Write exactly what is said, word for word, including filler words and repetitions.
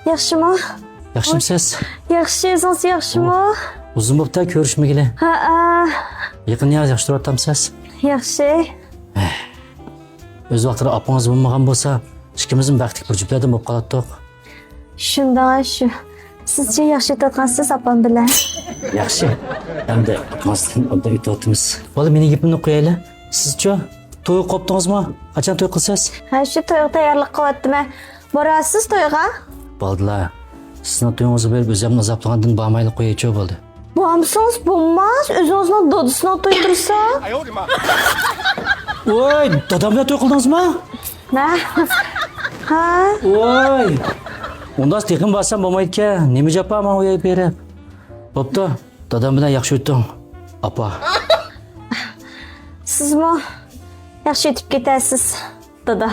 ياخشىمۇ؟ ياخشىمسىز؟ ياخشى، ئۆزىڭىز ياخشىمۇ؟ ئۇزۇن بوپتۇ كۆرۈشمىگىلى. ھەئە. يېقىن نىياز ياخشى تۇرۇۋاتامسىز؟ ياخشى. ئۆز ۋاقتىدا ئاپىڭىز بولمىغان بولسا، ئىككىمىزمۇ بەختلىك بىر جۈپلەردىن بولۇپ قالاتتۇق. شۇنداق شۇ. سىزچە ياخشى ئۆتۈۋاتقانسىز ئاپام بىلەن؟ ياخشى. ئەمدى ئاپىڭىزدىن ئوبدان ئۆتۈۋاتىمىز. بالىلار، مېنىڭ گېپىمنى قويايلى. سىزچۇ؟ توي قوپتىڭىزمۇ؟ قاچان توي قىلىسىز؟ ھە، شۇ تويغا تەييارلىق قىلىۋاتىمەن. بارارسىز تويغا؟ بالىلار، سىزنىڭ تويىڭىزغا بېرىپ ئۆزۈمنى ئازابلىغاندىن بارمايلا قويايچۇ بولدى. بارمىسىڭىز بولماس، ئۆزىڭىزنىڭ دادىسىنىڭ تويى تۇرسا. ۋاي، دادام بىلەن توي قىلدىڭىزمۇ؟ نە؟ ھە؟ ۋاي، ئۇنداق تېخىمۇ بارسام بولمايدىكەن. نېمە جاپا ماڭا ئۇ يەرگە بېرىپ. بوپتۇ، دادام بىلەن ياخشى ئۆتۈڭ، ئاپا. سىزمۇ ياخشى ئۆتۈپ كېتەرسىز، دادا.